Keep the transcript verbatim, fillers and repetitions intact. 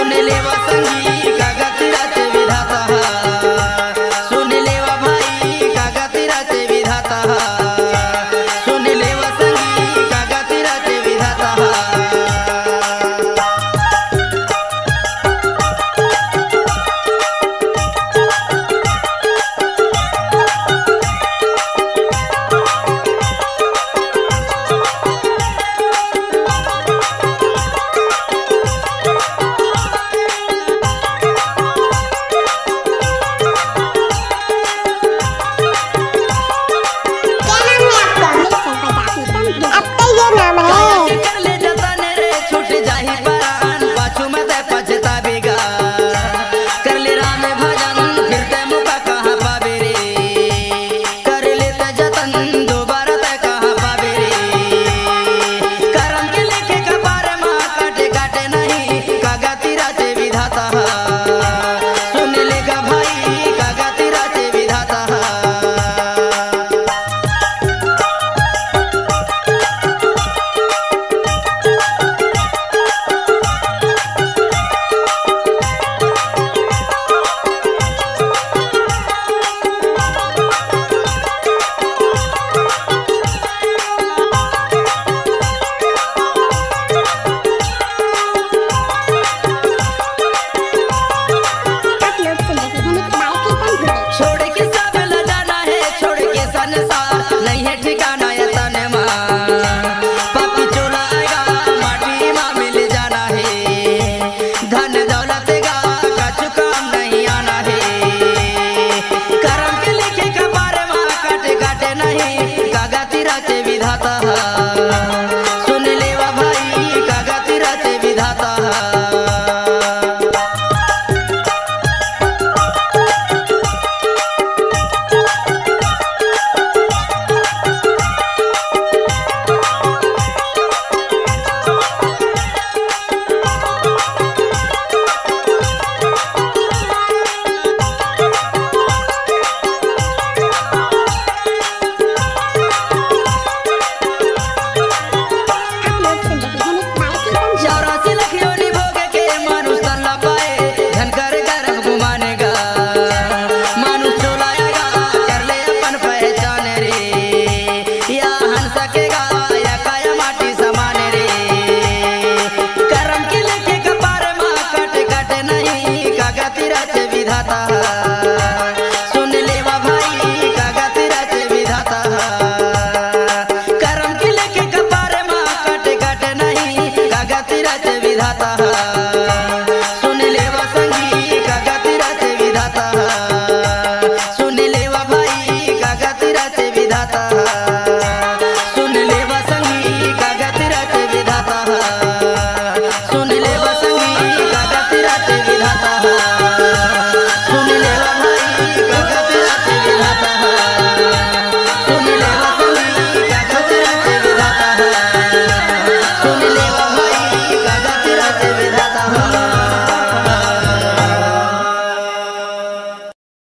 सुन लेवा संगी, का गति रचे विधाता हा। सुन लेवा भाई, का गति रचे विधाता हा। सुन लेवा संगी, का गति रचे विधाता हा। क्या नाम है आपका? आपका ये नाम है। कर ले जतन रे, छूट जाही परान, पाछू में ते पछताबेगा। कर ले राम भजन, फिर ते मौका कहाँ पाबे रे। कर ले ते जतन, दोबारा ते कहाँ पाबे रे। करम के लेखे कपार मा, काटे काटे नहीं, का गति रचे विधाता हा। सुन लेगा भाई, का गति रचे विधाता हा। आप लोग सुन रहे हैं मिक्स बाय प्रीतम भुल्लर। छोड़ के सब ल जाना हे, छोड़ के संसार, नहीं हे ठिकाना ये तन मा। पापी चोला आएगा, माटी मा मिल जाना हे। धन